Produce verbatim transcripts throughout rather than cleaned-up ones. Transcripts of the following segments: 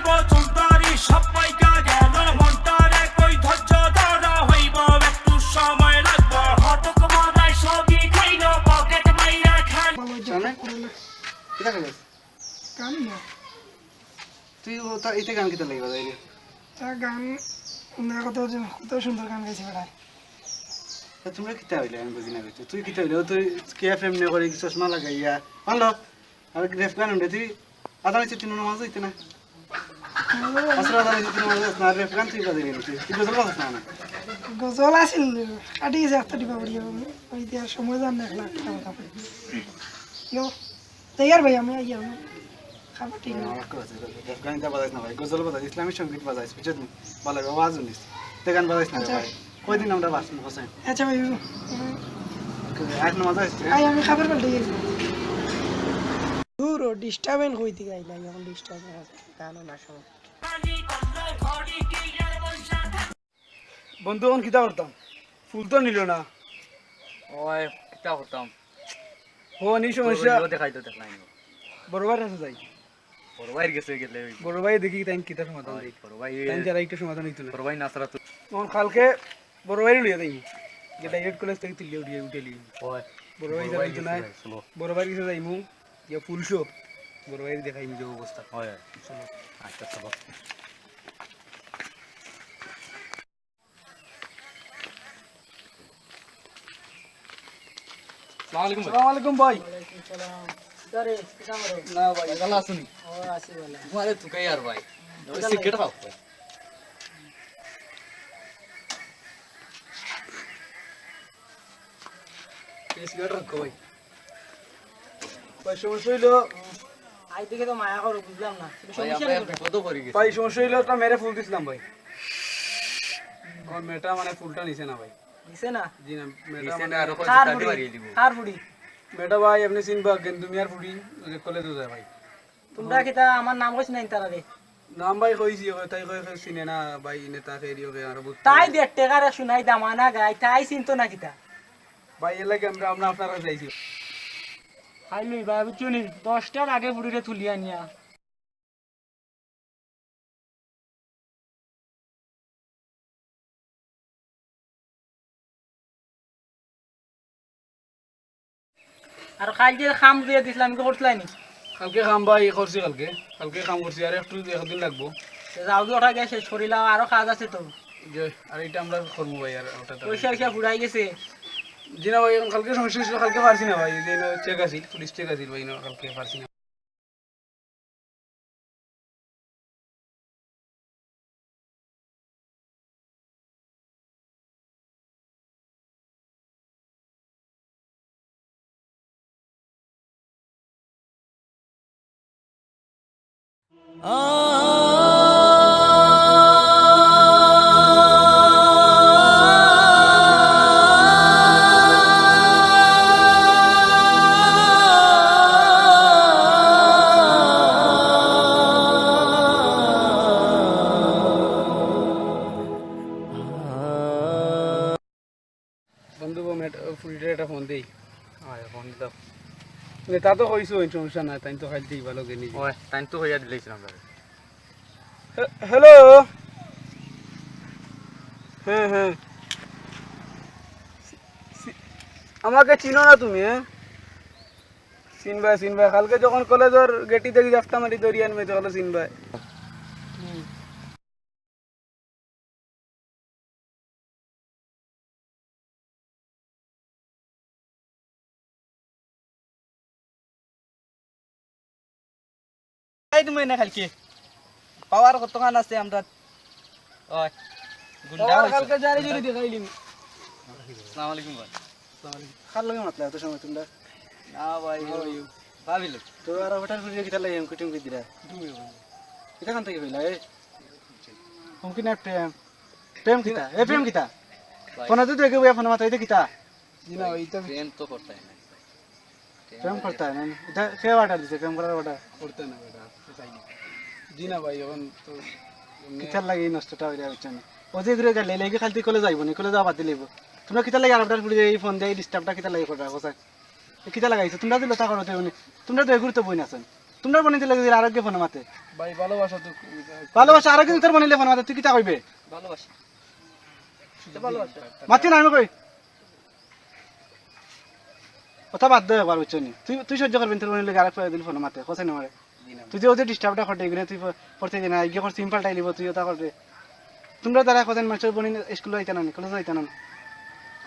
বছর ধরে সব পাইকা গেল, মনটার একই ধৈর্য ধরা হইব, একটু সময় লাগবে। হটক মজায় সবই খাইল, পকেট মাইরা খান। ভালো হয়েছে। সামনে? কিতা খাইছ? গান না। তুই ও তা, ইতে গান কিতা লাগি বাজাইলি? তা গান, অন্য কত, কত সুন্দর গান গাইছে বেটায়। তা তোমরা কিতা হইলে আমি বুঝি না কিছু। তুই কিতা হইলে? ও তুই কে এফ এম নে করে চশমা লাগাইয়া। হ্যালো? আর রেফ গান উঠে তুই আদানি চিত্র নামাজ হইতে না? আসলে আদানি চিত্র নামাজ হইতে না, রেফ গান তুই বাজাই গেলি তুই। তুই গজল বাজাস না, না? গজল আছিল, কাটি গেছে একটা ডিবা পড়িয়া। ওই দিয়ে সময় যান না, এক লাখ টাকা দাম। ইয়ো, যাই আর ভাই, আমি আই আর। খাবার ঠিক না। আমার কথা আছে, রেফ গান ইতা বাজাইস না ভাই, গজল বাজাইস, ইসলামী সঙ্গীত বাজাইস, বুঝছত নি? ভালা লাগে, আওয়াজ উনিস। তে গান বাজাইস না রে আচ্ছা। ভাই। কয়দিন আমরা বাঁচবো, হোসেন? আচ্ছা ভাই, হুম। আজ নামাজ আছে? আই, আমি খাবার পাল্টে গেছি। দূর, ও ডিস্টার্বেন্স হইতে গাইলা, এখন ডিস্টার্বেন্স আছে, গানও না শোনা। বন্ধু, এখন কিতা করতাম? ফুল তো নিল না। ওই, কিতা করতাম? ও, নি সমস্যা। তো দেখাই তো দেখলাই না। বড় ভাইর কাছে যাই। বড় ভাইর গেছে গেলে ওই বড় ভাই দেখি তাইন কিতা সমাধান ওই দেই। বড় ভাই তাইন যারা একটু সমাধান হইতো না। বড় ভাই নাসরা তো। এখন কালকে বড় ভাইরে লইয়া যাইমু। যে ডাইরেক্ট কলেজ থেকে তুলিয়া উঠিয়া উঠে লিমু। ওই বড় ভাই বড় যারা ভাই হইতো গেছে না। ভাই, চলো। বড় ভাইর কাছে যাইমু। ইয়া ফুল শো। বড় ভাইরে দেখাইমু যে অবস্থা। ওই, ওই। চলো। আচ্ছা, চলো। আসসালামু আলাইকুম ভাই। আসসালামু আলাইকুম ভাই। ওয়ালাইকুম সালাম। কিতা রে, কিতা করো? না ভাই, ভালা আছো নি? ও, আছি ভালা। তোমারে তুকাই আর ভাই। ওই সিগারেট খাও ভাই। এই সিগারেট রাখো ভাই। ভাই, সমস্যা হইলো আই দেখে তো মায়া করো, বুঝলাম না। ভাই, সমস্যা আমরা নেই। বিপদে পড়ি গেছি। ভাই, সমস্যা হইলো একটা মেয়েরে ফুল দিছিলাম ভাই। আমার মেয়েটা মানে ফুলটা নিছে না ভাই। নিছে না? জি না, মেয়েটা নিছে মানে না, আরো কার কয়টা ফুড়ি? বাড়িয়ে দিব। কার ফুড়ি? মেয়েটা ভাই, আপনি চিনবা, গেন্দু মিয়ার ফুড়ি, ওই যে কলেজে যায় ভাই। তোমরা কিতা আমার নাম কইছ নাই তারা রে? নাম ভাই কইছি, ওই তাই কই, কই চিনে না ভাই, নেতা খেয়ে দিও কে, আর বুঝতে তাই পারছি। দেড় টেকারে শুনাই দামানা গাই, তাই চিনতো না কিতা? ভাই, এর লাগি আমরা, আমরা আপনার কাছে আইছি। খাই লই ভাই, বুঝছো নি? দশটার আগে ফুড়িরে তুলিয়া নিয়া। আর কাইল যে কাম দিয়া দিছিলাম, কি করছিলায় নি? কালকে কাম ভাই করছি, কালকে, কালকে কাম করছি, আর একটু একদিন লাগবো। তে যাও কি ওটা গিয়া শেষ করিলাও, আরো কাজ আছে তো। যে, আর এটা আমরা করবো ভাই, আর ওটা তো পয়সা টয়সা ফুরাই গেছে। জি না ভাই, এখন কালকে সমস্যা হয়েছিল, কালকে পারছি না ভাই, এই যে এনে চেক আছিল, পুলিশ চেক আছিল ভাই, এনে কালকে পারছি না। বন্ধু, ও মেয়েটা, ও ফুড়িটারে একটা ফোন দেই। আয়, ফোন দিলাম। নে, তা তো কইছো, ওই সমস্যা নাই, তাই তো খাইতে ভালো কে নিজে। ওই, তাই তো কইয়া দিলাইছিলাম তারে। হে-, হ্যালো। হ্যাঁ, হ্যাঁ। সি-, সি-, আমাকে চিনো না তুমি, হ্যাঁ? চিনবায়, চিনবায়। কালকে যখন কলেজর গেটি দেখি জাফটা মারি দৌড়ি আনবে, তখন চিনবায়। হুম। এই তুমি এনে কালকে পাওয়ার কতখান আছে আমরা? ওই, গুন্ডা পাওয়ার হইছে। কালকে জারি জুরি দেখাইলিম। আসসালামু আলাইকুম ভাই। আসসালামু আলাইকুম। কার লগে মাতলা এত সময় তোমরা? না ভাই, ওই ভাবিল। তো আর ওটার ভিতরে কিতা লাগে হুমকি টুমকি দিরা? তুমি ভাই। কিতা খান থেকে হইলা, এ? হুমকি না প্রেম? প্রেম কিতা? এ প্রেম কিতা? ভাই। ফোনে তো দেখে বইয়া ফোনে মাথা, এটা কিতা? জি না, ভাই, এটা প্রেম তো করতে হয় না। প্রেম করতে হয় না? এটা কে অর্ডার দিছে? প্রেম করার অর্ডার? করতে না বেটা, আজকে চাই না। জি না ভাই, এখন তো এমনি কিতার লাগি এই নষ্টটা হইয়া হচ্ছে না? ও যে ঘুরে গেলে, লেগে খালি তুই কলেজ যাইব নি, কলেজ যাওয়া বাদ দিলে হইব। তোমরা কিতার লাগি আর আপনার ঘুরে এই ফোন দিয়ে এই ডিস্টার্বটা কিতার লাগি করে রাখো, স্যার? এ কিতা লাগাইছো? তোমরা তো লতা করো তো এমনি। তোমরা তো এগুলো তো বই না, স্যার। তুমরার বইনর লগে আরোকে ফোনো মাতে। ভাই, ভালোবাসা তো ভালোবাসা, আরোকে তোর বইনর লগে ফোনো মাতে, তুই কিতা কইবে? ভালোবাসা। তো ভালোবাসা। মাতি না আমি কই। কথা বাদ দে একবার, বুঝছো নি? তুই, তুই সহ্য করবে নি তোর বইনর লগে আরোক ফোনো মাতে, কথা নি মারে। জি না। তুই যে ওদের ডিস্টার্বটা করে, এগুলো তুই প-, পড়তে দে না, ইগে কর সিম্পল টাই লিব, তুই ওটা করবে। তুমরা তারা কতদিন মাস্টার বইন স্কুলে যাইতা না নি, কলেজে যাইতা না নি?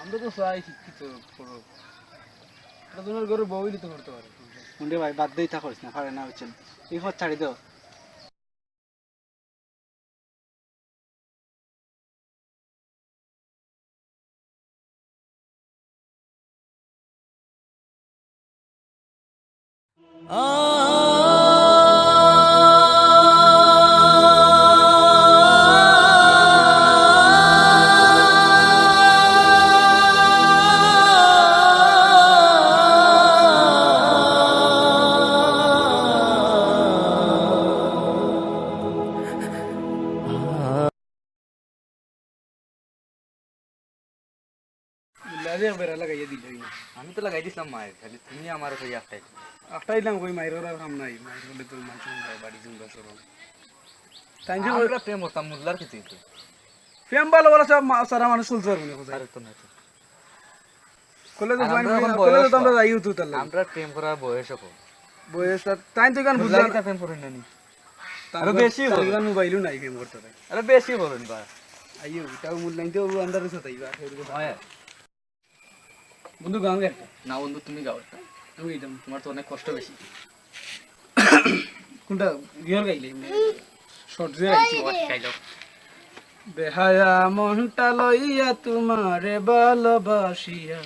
আমরা তো চাই শিক্ষিত করো। আমরা তোমার ঘরে বউ হইলে তো করতে পারে। মুন্ডে ভাই, বাদ দে, ইতা করিস না, পারে না, বুঝছেন? এই পথ ছাড়ি দাও। মুল্লায় এক বেড়া লাগাইয়া দিল। আমি তো লাগাই দিছিলাম মায়ের, খালি তুমি আমার ওই একটাই। একটাই দিলাম, ওই মায়ের ওরা কাম নাই, মায়ের হলে তো মানুষ বাড়ি জুমবা সরম। তাই যে আমরা প্রেম করতাম, মুল্লার কিছু হইতো। প্রেম ভালোবাসা মা-, সারা মানুষ চলতে পারবো না কোথায়? আরে তো না তো। কলেজে আর আমরা এখন কলেজে তো আমরা বয়স কম। যাই হতো তার লাগে। আমরা প্রেম করার বয়স এখন। বয়স আর তাই তো গান মুল্লা বুঝলাম। কিতা প্রেম করেন না নি? তার আরো গান, বেশি তার বলেন। গান মোবাইলও নাই প্রেম করতে পারে। আরো বেশি বলেন বা। আইও, তাও মুল্লাইন তো আন্দারে সাথে আইবা। হয়। বন্ধু গান গাই একটা। না বন্ধু, তুমি গাও একটা। আমি গাইতাম। তোমার তো অনেক কষ্ট বেশি। কোনটা? রিয়েল গাইলে? শর্ট যে গাইছি। ও, আচ্ছা, গাইলো। বেহায়া মনটা লইয়া তোমারে ভালোবাসিয়া,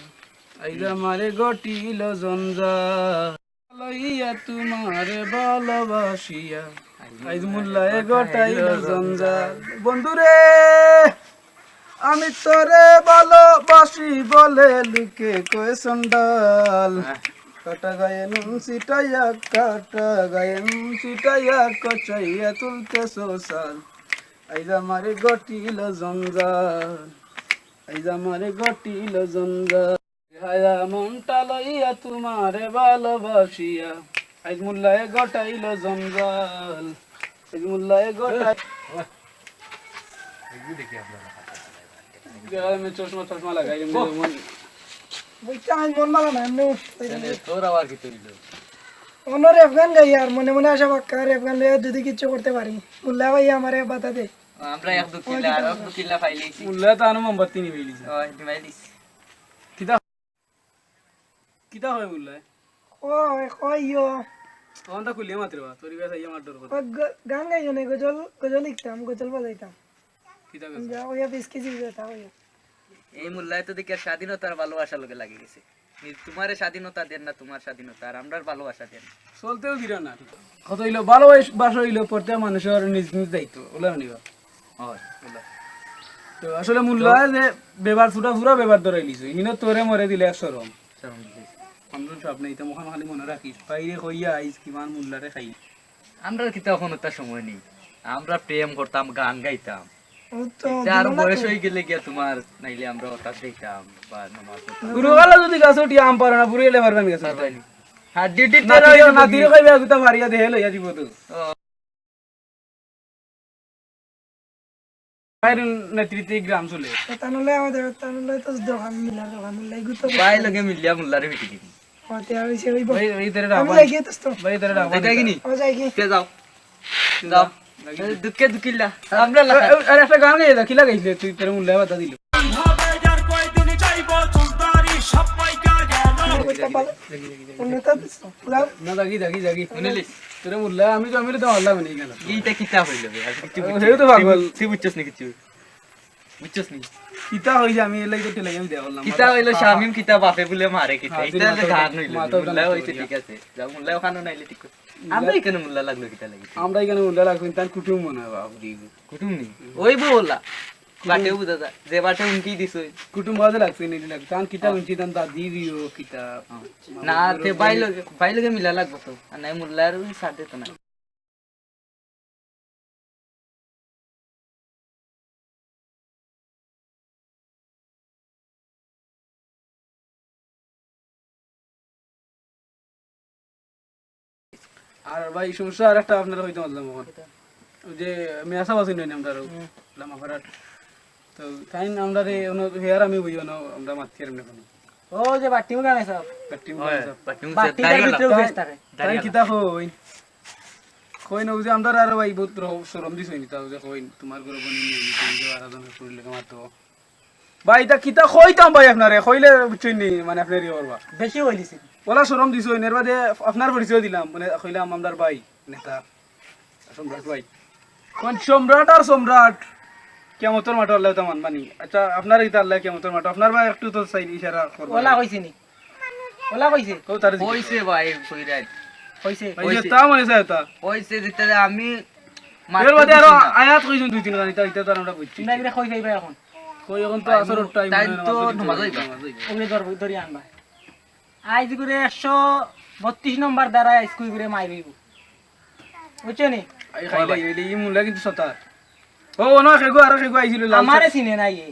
আইজ আমারে ঘটিল জঞ্জাল। লইয়া তোমারে ভালোবাসিয়া, আইজ মুল্লায় ঘটাইল জঞ্জাল। বন্ধুরে, আমি তোরে ভালোবাসি বলে লোকে কয় চণ্ডাল। হ্যাঁ। কাটা গায়ে নুন ছিটাইয়া, কাটা গায়ে নুন ছিটাইয়া, কচাইয়া তুলতে সোসাল। আইজ আমারে ঘটিল জঞ্জাল, আইজ আমারে ঘটিল জঞ্জাল। হায়া মনটা লইয়া তোমারে ভালোবাসিয়া, আইজ মুল্লায় ঘটাইল জঞ্জাল, আইজ মুল্লায় ঘটাই-, দেখি আপনারা। আমি চশমা টশমা লাগাই, এমনি বাহ। যেমন বুঝতে আমি মন ভালো না, এমনি তাহলে তোর আবার কি তৈল? অন্য র‍্যাপ গান গাই আর মনে মনে আশা পাক্কা র‍্যাপ গান লইয়া যদি কিচ্ছু করতে পারি, মুল্লা ভাই আমারে বাধা দে। আমরা এক দুকিল্লা, আর এক দুকিল্লা পাইলিছি। মুল্লা তো আনো মোমবাতি নিবাইলিছে। ওই, নিবাইলিছি। কিতা? কিতা হয় মুল্লায়? কয়, কয় ইয়ো। তখন তা খুলিয়া মাতির বা, তোর ইবা চাইয়া আমার ডর করে। ও গ-, গান গাইও না, গজল, গজল লিখতাম, গজল বাজাইতাম। কিতা গজল? যা, ওই বিশ কেজি যেটা, ওই। এই মুল্লায় তো দেখি স্বাধীনতার ভালোবাসার লগে লাগি গেছে। নি-, তোমারে স্বাধীনতা দেন না, তোমার স্বাধীনতা, আর আমরার ভালোবাসা দেন। চলতেও দিরা না। কত হইলো, ভালোবাস-, বাসা হইলো প্রত্যেক মানুষের নিজ নিজ দায়িত্ব, ওলা নিবা। হয়, ওলা। তো আসলে মুল্লায় যে বেবার ফুটা ফুরা বেবার ধরাই লিছো, হিনো তোরে মরে দিলে এক শরম। শরম দিলে। আমজন সাহেব নেই, তো মহান খালি মনে রাখিস, বাইরে কইয়া আইস কিমান মুল্লারে খাই। আমরার কিতা অখন অতা সময় নেই, আমরা প্রেম করতাম, গান গাইতাম। ও তো ইতা আর দিল না বয়স তো। হয়ে গেলে গিয়া তোমার, নাইলে আমরা ওটা দেখতাম বা নামাজ পড়তাম। গুরুগালা যদি গাছ উঠি আম পারো না, বুড়ি এলে পারবেন গাছ উঠতে। পারবানি। হাত ডিউটি নাতিরে, নাতিরে কইবে, আগুতা ফারিয়া দেহে লইয়া দিব তো। ও। ভাইর নেতৃত্বে গ্রাম চলে। তো তাহলে আমাদের, তাহলে তো দোকান মিলার দোকান মিলাই গুতো ভাই লগে মিলিয়া মুল্লারে মিটি দিবি। ওতে আমি সে ওই ভাই, ভাই, এটারে আমি রাখবা। যাই গিয়ে দোস্ত। ভাই, এটারে রাখবা। এটা কি নি? ও যাই গিয়ে। তে যাও। যাও। যাও। এই দুঃখে দুঃখিল্লা। আমরা এ, লাগা। এ, আরে একটা গান গাইয়া দে, কিলা গাইছিলে তুই, তোর মুল্লায় বাধা দিল। ওইটা পালা। অন্যটা দোস্ত। পুরা না, জাগি, জাগি, জাগি। শুনিলি? তোর মুল্লায়, আমি তো, আমি তো আল্লাহ বানি গেল। এইটা কিতা হইল বে? আর কিছু ও, বুঝছিস সেও তো না। তুই পাগল। বুঝ-, তুই বুঝছিস না কিছু? বুঝছস নি? কিতা হইছে, আমি এলাই তো ঠেলাই আমি দেওয়া করলাম। কিতা হইলো, শামিম কিতা বাপে বুলে মারে কিতা? হ্যাঁ, ইটা তো মাথা ধার নইলো। মাথা মুল্লা উঠানো হইছে, করিয়া। ঠিক আছে। যাও, মুল্লা ওখানো নাইলে ঠিক আছে। মুল্লা আমরা এখানে মুল্লা লাগলো কিতা লাগি? আমরা এখানে মুল্লা লাগছে, তার কুটুম মনে হয়, বাবুজি। কুটুম নি? হুম। ওই বউলা। কুটুম। বাটে বুঝা যায়। যে বাটে উনকি দিছে। কুটুম বাজে লাগছে, নি লাগছে। তান কিতা হ্যাঁ। উনকি, তান দাদি বিও কিতা। হ্যাঁ। না, তে বাইর লগে, বাইর লগে মিলা লাগবো তো। আর নাই মুল্লার ওই সাথে তো না। আর ভাই, সমস্যা আর একটা আপনারে কইতাম আছলাম অখন। কিতা? ওই যে মিয়া সাব আছইন না আমরার হুম। লামাপাড়ার। তো তাইন আমরারে অনো হেয়ার আমি বই অনো আমরা মাতছি আর এমনে কুনু। ও যে বাট্টি মুখা মিয়া সাব। বাট্টি মুখা মিয়া সাব। বাট্টি মুখা মিয়া সাব। তাইন কিতা কইন? কইন অউ যে আমরারে আরো ভাই বউত র-, শরম দিছইন, তাও যে কইন, তুমার ঘরো বনি নিয়া, তুমি যে আরাধনা করলে মাতো। ভাই, ইতা কিতা কইতাম ভাই আপনারে, কইলে বুঝছইন নি, মানে আপনারে ইয়ে করবা। বেশি কইলিছি। অলা শরম দিছইন, এর বাদে আপনার পরিচয় দিলাম, মানে কইলাম আমরার ভাই, নেতা, সম্রাট ভাই। কোন সম্রাট আর সম্রাট? কিয়ামতর মাঠো আল্লায় তো মানবা নি। আচ্ছা, আপনার ইতা আল্লায় কিয়ামতর মাঠো, আপনার ভাই একটু তো চাই ইশারা করবা। অলা কইছে নি? অলা কইছে? কও তারে জিজ্ঞেস কইছে ভাই, কইরাই। কইছে? কইছে। তা মনে চায় তা। কইছে যেটা আমি এর বাদে আরো মারতে দিছি না। আয়াত কইছইন দুই তিন খান, ইতা, ইতা তো আর আমরা বুঝছি। তোমরা এগুলা কই পাইবা অখন? কই অখন তো আসরর টাইম, তাই তো নামাজ পড়ি নামাজ যাইবা। নামাজ যাইবা। ওগুলো ধর-, ধরি আনবা। আইজ করে একশো বত্রিশ নম্বর ধারায় আইজ কই করে মাইর অইবো। বুঝছো নি? আই খাইলে, এই, এই মুলা কিন্তু সতার। ও, অনো খেগু, আরো খেগু আইছিল, লাল আমারে শার্ট। চিনে না ইয়ে।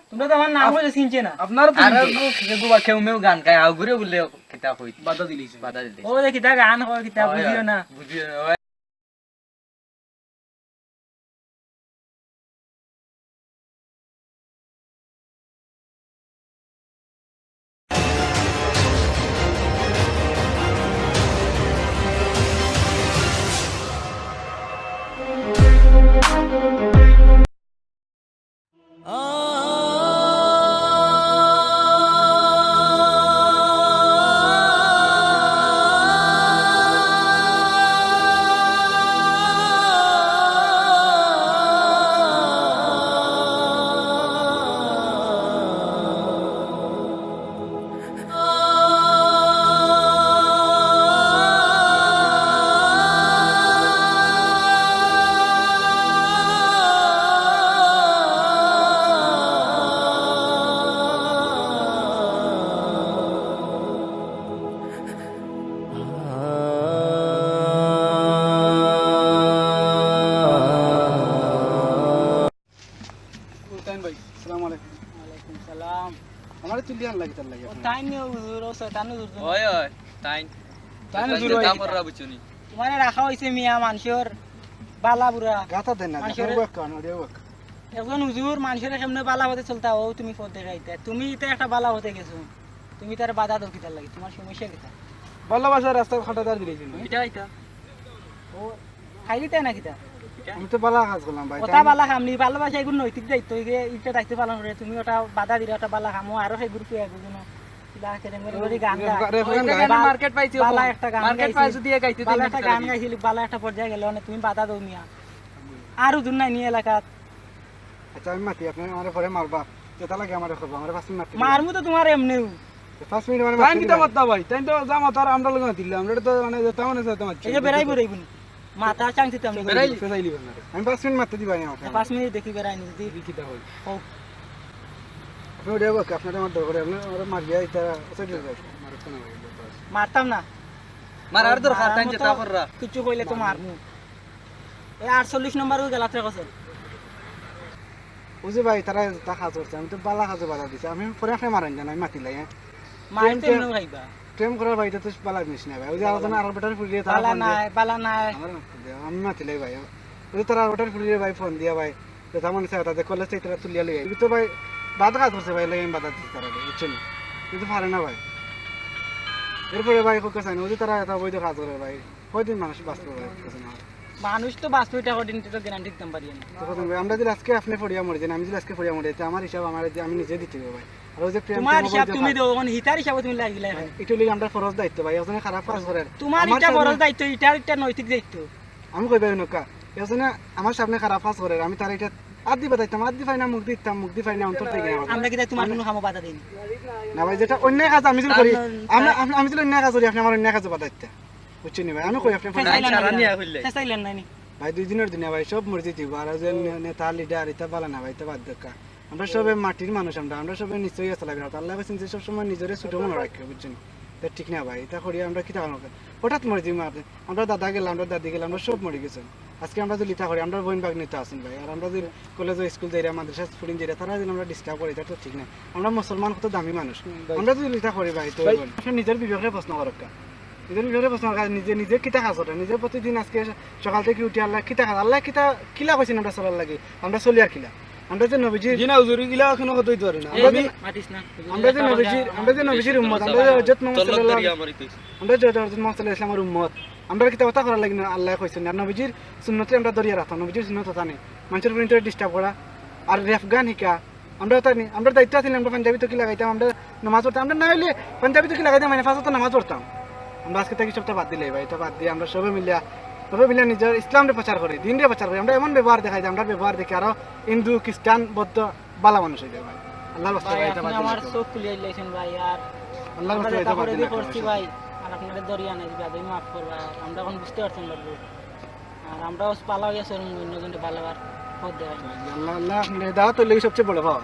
তোমরা তো আমার নাম আপ-, হইলে চিনছে না। আপনারও তো আরো চিনছে। খেগু, খেগু বা কেউ মেউ গান গায়, আগুরে বলে কিতা কই। বাধা দিলিছে। বাধা দিলিছে। ও, যে কিতা গান কয়, কিতা হয়, বুঝিও হয়। না। বুঝিও না, হয়। সুলতান ভাই, আসসালামু আলাইকুম। ওয়ালাইকুম সালাম। আমারে তুলিয়া আনলা কিতার লাগি ও আপনি? তাইন নি হুজুর, ও শয়তান হুজুর তো। ওই, ওই, তাইন। তাইন হুজুর ওই। তুমারে রাখা অইছে মিয়া মানষর বালা বুরা। গাতা দেন না, মানষর ওয়াক কান, ওরে ওয়াক। একজন হুজুর মানষরে কেমনে বালা পথে চলতা, ও তুমি পথ দেখাইতা। তুমি ইতা একটা বালা পথে গেছো। তুমি তার বাধা দেও কিতার লাগি? তুমার সমস্যা কিতা? ভালোবাসার রাস্তা খাটাদার দিলে ছিল। এটা এটা। ও, খাইলি তাই না কিতা? আমি তো বালা কাজ করলাম ভাই। ওটা বালা কাম নি, ভালোবাসা এগুলো নৈতিক দায়িত্ব, এই যে ইটা দায়িত্ব পালন করে, তুমি ওটা বাধা দিলে ওটা বালা কাম, ও আরো সেই গ্রুপে এগুলো না। কিলা কেরেম করে ও, করি গান রে-, গায়। রে-, রে-, ওই গান গায়। বালা, মার্কেট পাইছি বালা ওখানে। একটা গান মার্কেট গাইছে। পাইছি দিয়ে গাইতে বালা দিন একটা খালি। গান গাইছিল, বালা একটা পর্যায়ে গেল, মানে তুমি বাধা দেও মিয়া। আর হুজুর নাই নি এলাকাত। আচ্ছা, আমি মাতি, আপনি আমারে পরে মারবা। যেটা লাগে আমারে করবা, আমারে পাঁচ মিনিট মাতি দিবা। মারমু তো তুমারে এমনেউ। তো পাঁচ মিনিট মানে তাইন মাতি কিতা দিবা। মাততা ভাই? তাইন তো যা মাতার আমরা লগে মাতিলে, আমরা তো মানে যেটা মনে চায় তা মাতছি। এই যে বেড়াই বেড়াই বুনি। মাথা চাংছি তো আমি। বেড়াই। ফেসাইলি বানারে। আমি পাঁচ মিনিট মাতি দিবা আমাকে। পাঁচ মিনিট দেখি বেড়াই নি যদি। এই কিতা হয়? ও। আপনি ওটা বলকে, আপনার আমার দরকার, আপনি আমার মারিয়া এটা, ওটা দিয়ে যাও। মারতো না ভাই, বাস। মারতাম না। মারার দরকার, মারার তাইন মতো যেটা কররা। কিছু কইলে তো মারমু। মারমু। এই আটচল্লিশ নম্বর ওই গেলাতে গেছে। ও যে ভাই, তারা তা কাজ করছে, আমি তো বালা কাজে বাধা দিছে। আমি পরে আপনি মারেন জান, আমি মাতিলাই, হ্যাঁ? মারতে প্রেম, এমনেও খাইবা। প্রেম করার ভাই, এটা তো বালা জিনিস না ভাই। ওই যে আরো জন আরো বেটার ফুরিয়ে তারা বালা ফোন দিয়ে নাই, বালা নাই। আমার মাতি দেও, আমি মাতিলাই ভাই। ওই যে তারা আরো বেটার ফুরিয়ে ভাই ফোন দিয়া ভাই, যে তেমন আছে, তাদের কলেজ থেকে তারা তুলিয়া লই আই। কিন্তু ভাই, বাদ কাজ করছে ভাই, লাগে আমি বাধা দিচ্ছি তারা, বুঝছেন? কিন্তু পারে না ভাই। এরপরে ভাই, খুব কাছে ওই যে তারা এটা অবৈধ কাজ করে ভাই। কয়দিন মানুষ বাঁচবো ভাই, বুঝছেন না? মানুষ তো বাঁচবো, এটা কদিন তো গ্যারান্টি দিতাম পারি না। তো কদিন ভাই, আমরা যদি আজকে আপনি পড়িয়া মরে যান, আমি যদি আজকে পড়িয়া মরে যাই, তো আমার হিসাব আমার যে আমি নিজে দিতে হবে ভাই। আর ওই যে প্রেম তোমার প্রেম হিসাব অবৈধ তুমি কাজ। দেও, মানে হিতার হিসাবে তুমি লাগিলে ভাই, এখন। এটা হইলে আমরা ফরজ দায়িত্ব ভাই, ওখানে খারাপ কাজ করার। তোমার আমার এটা সামনে ফরজ দায়িত্ব, ইটার এটা নৈতিক দায়িত্ব। আমি কই ভাই নকা, এজন্য আমার সামনে খারাপ কাজ করে, আমি তার এটা আদি বাতাইতাম, আদি পাই না, মুখ দিতাম, মুখ দি পাই না, অন্তর থেকে না। আমরা কি তাই তোমার আমি কোনো কামো বাধা দেইনি? না ভাই, যেটা অন্যায় কাজ আমি যদি করি, তার, আমি, তার আমি, আমি যদি অন্যায় কাজ করি, আপনি আমার অন্যায় কাজে বাধা দিতে। বুঝছেন নি ভাই? আমি কই আপনি ফোন ফেসাইলেন না সারা নি। নিয়া কইলে। ফেসাইলেন না নি। ভাই, দুই দিনের দিনে ভাই, সব মরে যেতে হইব। আর ওই যে নে-, নেতা, লিডার, এটা বালা না ভাই, এটা বাদ দেখা। আমরা সবে মাটির মানুষ, আমরা, আমরা সবে নিশ্চয়ই আসলে বিরাট। আল্লাহ কইছেন যে সব সময় নিজরে ছোট মনে রাখে, বুঝছেন? এটা ঠিক না ভাই, এটা করি আমরা কিতা কারণ? হঠাৎ মরে যাই মারতে। আমরা দাদা গেলাম, আমরা দাদি গেলাম, আমরা সব মরে গেছেন। আজকে আমরা যদি ইতা করি, আমরা বোন ভাগ্নি তো আছেন ভাই। আর আমরা যদি কলেজে স্কুল যাইরা, মাদ্রাসা স্টুডেন্ট যাইরা, তারা যদি আমরা ডিস্টার্ব করি, এটা তো ঠিক না। আমরা মুসলমান কত দামি মানুষ। হুম, ভাই। আমরা যদি ইতা করি ভাই, তো ভাই। আপনি নিজের বিবেকরে প্রশ্ন করক্কা। নিজর নিজরে প্রশ্ন করা, নিজে, নিজে কিতা কাজ করে, নিজে প্রতিদিন আজকে সকাল থাকি উঠি আল্লাহ কিতা কাজ, আল্লাহ কিতা, কিলা কইছইন আমরা চলার লাগি, আমরা চলি আর কিলা? আমরা যে নবীজির জি না হুজুর, ইলা কোনো কথা হইতে পারে না। এই আমরা যে, মাতিস না। আমরা যে নবীজির, আমরা যে নবীজির উম্মত, আমরা যে হযরত মুহাম্মদ সাল্লাল্লাহু আলাইহি, আমরা যে হযরত মুহাম্মদ সাল্লাল্লাহু আলাইহি ওয়াসাল্লামর উম্মত, আমরা কিতা কথা করার লাগি না আল্লাহ কইছইন? আর নবীজির সুন্নতরে আমরা ধরিয়া রাখতাম, নবীজির সুন্নত ওটা নি। মানষর উপরে ইন্টারেস্ট ডিস্টার্ব করা, আর রেফ গান হিকা, আমরা ওটা নি, আমরা দায়িত্ব আছিল, আমরা পাঞ্জাবি টুপি লাগাইতাম, আমরা নামাজ পড়তাম, আমরা না অইলে পাঞ্জাবি টুপি লাগাইতাম, মানে পাঁচ ওয়াক্ত নামাজ পড়তাম। আমরা আজকে থাকি সবটা বাদ দিলাই ভাই, এটা বাদ দিয়া আমরা সবে মিলিয়া, সবে মিলিয়া নিজর ইসলামরে প্রচার করি, দিনরে প্রচার করি। আমরা এমন ব্যবহার দেখাই যে আমরা ব্যবহার দেখি আরো হিন্দু, খ্রিস্টান, বৌদ্ধ, ভালা মানুষ অই যায় ভাই। আল্লাহর ওয়াস্তে ভাই, ভাই, এটা আপনি বাদ দিলাই আমার তো। চোখ খুলিয়া দিলাইছইন ভাই, আর আল্লাহর ওয়াস্তে আমরা ভাই, এটা বাদ দিলাই। করে দিয়ে পড়ছি ভাই, আর আপনারে ধরিয়া আনাইছি ভাই, মাফ করবা, আর আমরা এখন বুঝতে পারছি না। আর আমরাও পালা অইয়া চলমু, অন্যজনরে ভালা অওয়ার পথ দেখাইমু। আল্লাহ, আল্লাহ, আপনি হেদায়েত অইলে সবচেয়ে বড় পাওয়া।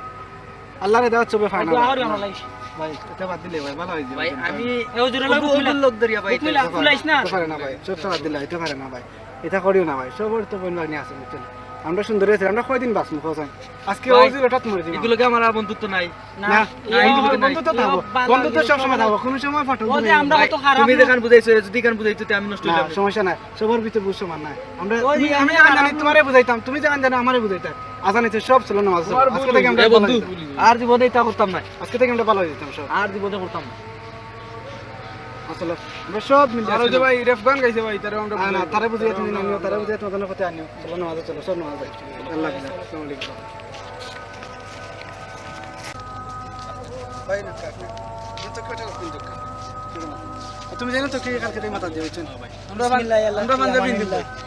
আল্লাহর হেদায়েত সবে পায় না দোয়া ভাই। করি আমরা লাগি। ভাই, এটা বাদ দিলাই ভাই, ভালা অই যাইবো ভাই, ভাই। আমি এ হুজুর, অগু, অগু লগ ধরিয়া ভাই, এটা পারে না। ফুলাইস না। এটা পারে না ভাই, সবটা বাদ দিলাই, এটা পারে না ভাই। এটা করিও না ভাই, সবর তো বইন ভাগ্নি আছে, বুঝছেন? আমরা সুন্দর আছি, আমরা কয়দিন বাঁচমু, কও চাই? আজকে ভাই, ওই যে হঠাৎ মরে যাইমু। এগুলোকে আমার আর বন্ধুত্ব নাই। না, না, এই বন্ধুত্ব বন্ধুত্ব নাই। থাকবো। বন্ধুত্ব সব সময় থাকবো, কোনো সময় ফাটল ও যে ধরবে না। আমরা ভাই, কত খারাপ তুমি না। যেখান বুঝাইছো, যদি এখান বুঝাইতো, তে আমি নষ্ট না, হইলাম। সমস্যা নাই, সবার ভিতরে ভুল সমান নাই। আমরা, ওই তুমি, যে আমি আমি যেখান জানি, খারাপ। তোমারে বুঝাইতাম, তুমি যেখান জানো, আমারে বুঝাইতাম। আজান হইছে, সব চলো নামাজ চলো। তোমার আজকে ভুল থাকি হইছে। আমরা এ ভালো বন্ধু, হইতাম। আর জীবনে এটা করতাম না। আজকে থাকি আমরা ভালো হইতাম সব। আর জীবনে করতাম না। আসলে আমরা সব মিলে আর ওই যে আছি। ভাই, রেফ গান গাইছে ভাই, তারে আমরা না, না, বুঝাই। তারে বুঝাই তুমি আনিও, তারে বুঝাই তোমার জন্য করতে আনিও। চলো নামাজে চলো, সব নামাজে। আল্লাহ হাফেজ। আসসালামু আলাইকুম। ভাই, না, কাক, না। না তো কেটে কোন দোকান? আর তুমি জানো তো কে কালকে থেকে মাথা দিয়ে হচ্ছে? আমরা বান-, বিসমিল্লাহ, আল্লাহ, আমরা পাঞ্জাবি আমানিল্লাহ। হিন্দু।